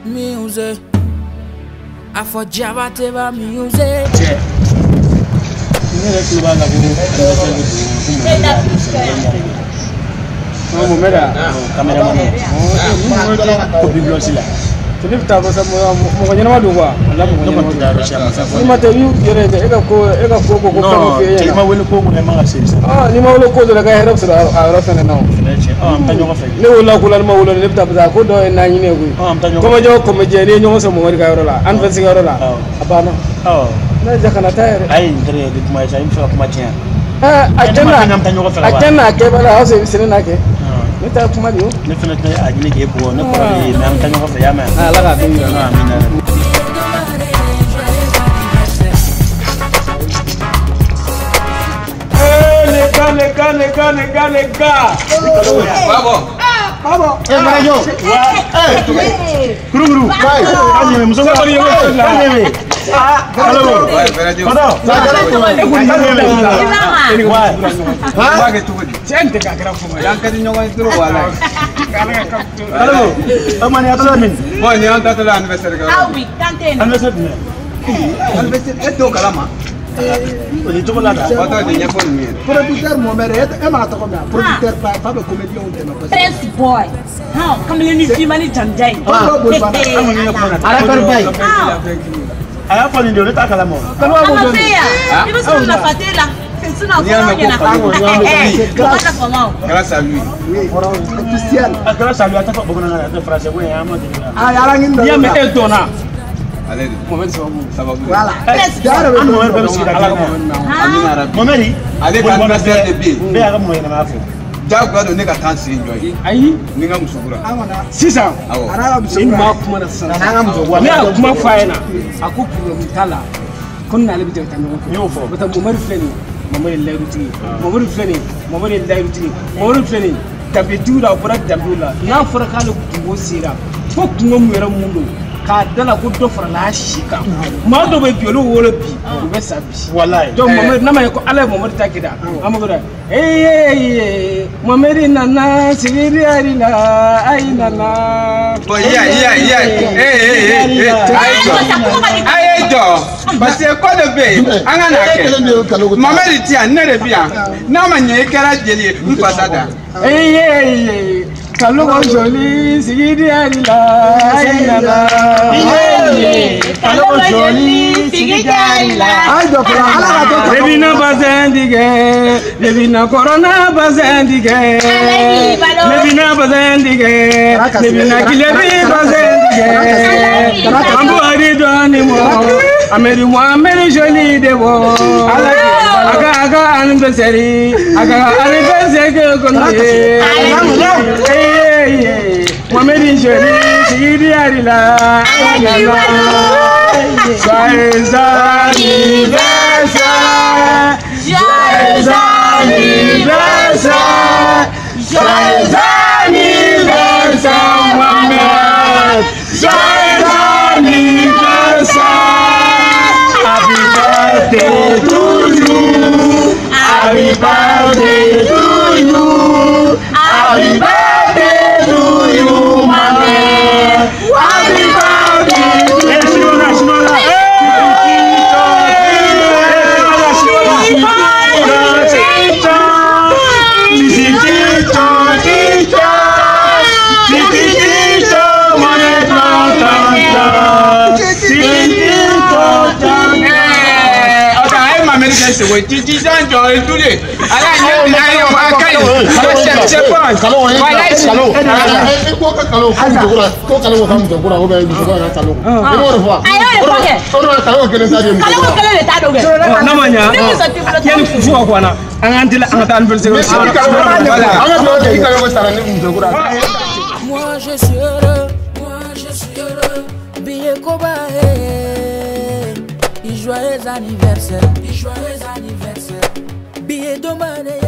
Music. A fɔ Jabateba music. Cɛ, ne yɛrɛ tulo b'a la ko Mohamed cameraman ko bibliothèque la. Ne bɛ taa masa mɔgɔ ɲɛnama don quoi. Wala mɔgɔ Ne ɲɛnama kɔni tɛ taa yɔrɔ si a ma fɛn fɔ. N'i ma taa i yɛrɛ e ka ko e ka ko ko ko fɛn dɔ Non, f'e cɛ, i ɲɛna. ma wele ko mun na i man ka se sisan. Ah, n'i ma wele ko dɔ la ka hɛrɛ bɛ sɔrɔ a yɔrɔ fɛnɛ na o. Fɛnɛ cɛ, ɔ an bɛ taa ɲɔgɔn fɛ. Ne wolola ko la ne ma wolo ne bɛ taa parce que a ko dɔ ye n'a ɲini ye koyi. Ɔ an bɛ taa ɲɔgɔn fɛ. Kɔmɔjɛ o kɔmɔjɛ n'i ye ɲɔgɔn sɔrɔ Mohamed ka yɔrɔ la an fɛ sigi yɔrɔ la Awɔ. a banna. Ɔ Ne ja kana taa yɛrɛ. ayi n terikɛ de kuma ye sa, i bɛ fɛ ka kuma tiɲɛ. A Ne kɛ ma na fɛn k'an bɛ taa ɲɔgɔn fɛ a ka ban. kɛ n'a kɛ bala a y'a sɔrɔ i bɛ sɛnɛ n'a kɛ. Ne taa kuma de o. Ne fɛnɛ tɛ a ɲini k'e bugɔ, ne kɔrɔ de ye, mais an bɛ taa ɲɔgɔn fɛ, i y'a mɛn? Ala k'a don yira n na. Amina. Les gars, les gars, les gars, les gars, les gars. Babo. Babo. Eh, Marajo. Kurukuru. An ɲɛ muso Sabali ye ko la. An ɲɛ. Allo. Ouais, Barajo. Fadɔ. E kɔni An ɲɛ. Ouais. N b'a kɛ cogo di? Cɛ in tɛ k'a kɛra fama ye. Yan ka di ɲɔgɔn ye trop walayi. Ala ka kam to. Allo. O ma nin a tɔgɔ min? Bon, nin y'an tatɔ la anniversaire kɛ yɔrɔ. Ah oui, Kanté. Anniversaire jumɛn? Anniversaire e t'o kalama? O ye cogo la ta. Fatɔ de ɲɛfɔ ninnu ye. Producteur Mohamed, e m'a tɔgɔ mɛn, producteur fa bɛ comédien dɛmɛ kosɛbɛ. Prince Boy. Han, kamalen ni finman ni jamujan ye. Fa dɔ boli banna. An kɔni ye kuma na. Arafɛri ba ye. A y'a fɔ nin de, ne t'a kalama o. Kalo A b'o ma dɔn. se yan. I bɛ sɔrɔ nafa t'e la. Sinon N'i y'a fɔlɔ mɛn ko ɲɛna. fali O ma nafa ma o. Grâce à lui. Oui, officiel. A kɛra salu, a tɛ fɔ bamanankan na, a tɛ français ko in, an ma deli la. Ah, ala ɲini N'i y'a mɛn e dɔnna. Ale de. Mohamed sababu. Sababu. Voilà. An Mohamed bɛɛ bɛ sigi ka Ala ka kelen Mohamed na. Amina rabi. Mohamed. Ale ka anniversaire de bɛ yen. Bɛɛ y'a ka mɔgɔ ɲɛnamaya fo. Jagoya don ne ka taa n sigi jɔ ye. Ayi. Ni n ka muso kura. An kɔni Sisan. Awɔ. a n'a ka muso Ni kura. maa kuma na sisan. A n'a ka muso kura. Ne y'a kuma f'a ɲɛna. A ko problème t'a la. Ko ne n'ale bɛ jɛ ka taa ɲɔgɔn fɛ. N y'o fɔ. Parce que Mohamed filɛ nin ye. Mohamed ye layirutigi ye. Mohamed filɛ nin ye. Mohamed ye layirutigi ye. Mohamed filɛ nin ye. Danbetigiw la a bɔra danbew la. N'a fɔra k'ale kungo sera fo kungo mun yɛrɛ mun don k'a da la ko dɔ farala a si kan. Maa dɔw bɛ bi olu wolo bi u bɛ sa bi. Walayi. Donc Mohamed n'a ma ye ko Ala ye Mohamed ta kɛ da an b'o kɛ ee Mohamed nana sigiri la ayi nana. Bon, iya iya iya. Eh eh eh eh. A ye jɔ. A ye jɔ. Parce que ko dɔ bɛ yen, an ka n'a kɛ. Mohamed ti yan, ne de bi yan. N'a ma ɲɛ i kɛra jeli ye, n fasa da. Ee kalo joli sigiri la ayi nana. Kalo joli sigi la. An jɔ fɔlɔ, ala ka to ka Lebina bazin tigɛ, lebina kɔrɔna bazin tigɛ, lebina bazin tigɛ, lebina kilebi bazin tigɛ. An b'o di dɔɔni mɔ, Ameri Mohamed joli de bɔ. A ka anniversaire, a ka anniversaire kɛ kɔnɔ ye. Mohamed joli sigi ari la, Joyeux anniversaire. Joyeux anniversaire. Joyeux anniversaire, Mohamed. Joyeux anniversaire. Happy birthday to you. Happy birthday to you. Happy birthday to you, Mohamed. Happy birthday to Eh, Simona, Simona. Ọ̀dà a ye Mohamed kɛ sego ye. Titi san jɔ ye du de. Ala ye ɲɛ a ye a ka ɲi. C'est bon. Kalo Walayi. kalo e ko ka kalo fo muso kura ko kalo ko ka muso kura ou bien muso kura ka kalo i b'o de fɔ wa? A y'o de fɔ kɛ. O de la kalo kelen ta de ye muso Kalo kura. kelen de t'a dɔn kɛ. N'a ma ɲa Ni muso t'i bolo yanni fufu ka kɔnna an k'an teliya an ka taa anniversaire An ka dugawu kɛ i kalo ko sara ni muso kura. Moi je suis heureux, moi je suis heureux. Billet Koba, eh. Joyeux anniversaire, joyeux anniversaire. Billet demandé.